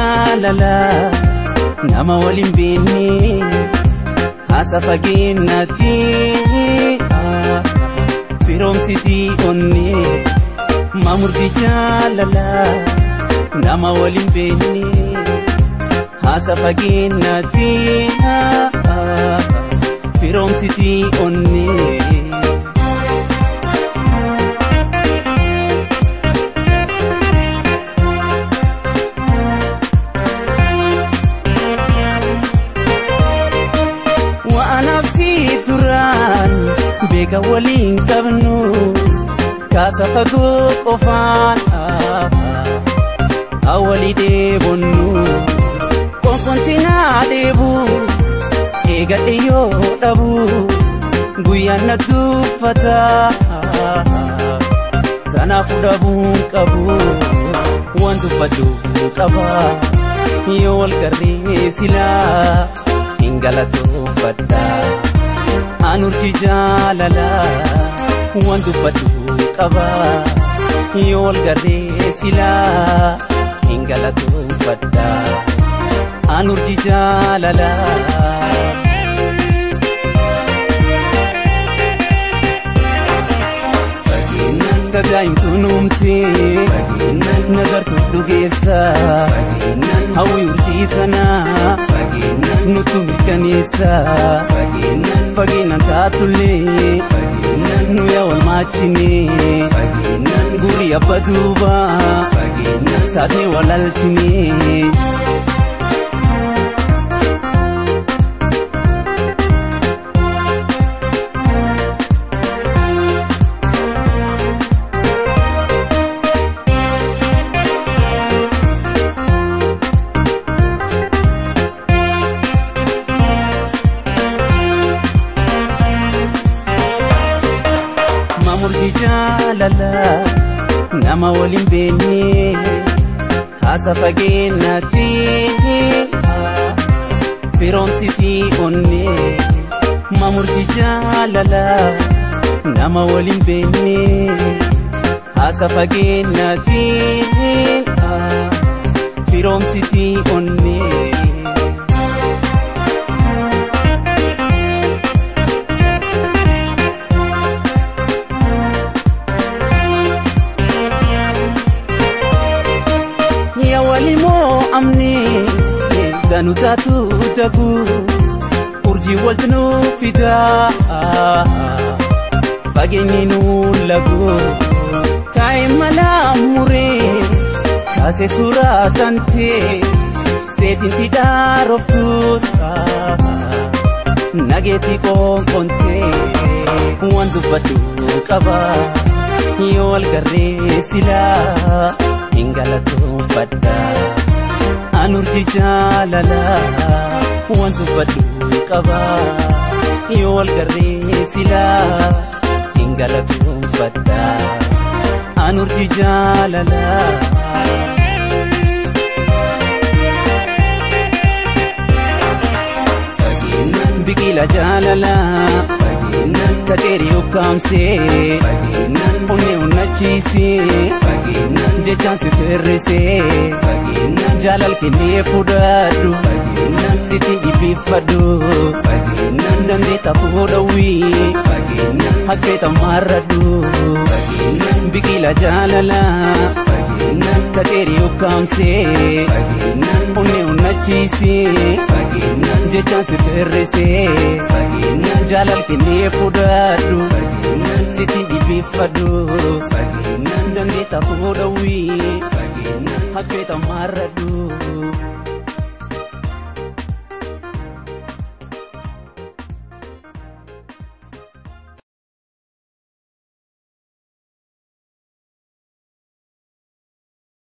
jaalala nama waliin beekne haasa fageenyatti firoomsitii onne mamurti jaalala nama waliin beekne haasa fageenyatti firoomsitii onne. Beeka waliin qabnu kaasa fagoo qofaan awwalii dheebonnu konkontinaa dheebu eegadhe yoo dhabu guyyaan na tuffata tanaaf dhabuun qabu waan dubbadhu qaba yoo wal garree silaa hin galatoonfadha. Anurti jaalala waan dubbadhu qaba yoo wal garree silaa hin galatoonfadha. Anurti jaalala. Tadaa'imtu nuumtee nagartuu dhugeessa hawwi urjii tanaa nutu mirkaneessa fageenyaan taatullee nu yaa wal maachinee gurri abba duuba saatni wal alchinee. Mamurti jaalala nama waliin beekne haasa fageenyatti firoomsitii onne. Mamurti jaalala nama waliin beekne haasa fageenyatti firoomsitii onne. Amni danu taatu taku urjii walti nu fida fageenyi nu lagu taa'e mala muree kaasee suuraa tantee seetinti dhaaroftus nageetti qoonqontee waan dubbadhu qaba yoo wal garree silaa hin galatoonfadha. Anurti jaalala waan dubbadhu qaba yoo wal garree silaa hin galatoonfadha. Anurti jaalala. Biqila jaalala kaceerii ukkaamsee onnee onnachiisee jechaan si firrisee jaalal kennee fudhadhu sitti dhibbifadhu dandeetta fuudhawwii haqfeeta maarradhu. Biqila jaalala kaceerii ukkaamsee onnee onnachiisee jechaan si firrisee jaalal kennee fudhadhu sitti dhibbifadhu dandeetta fuudhawwii haqfeeta maarradhu.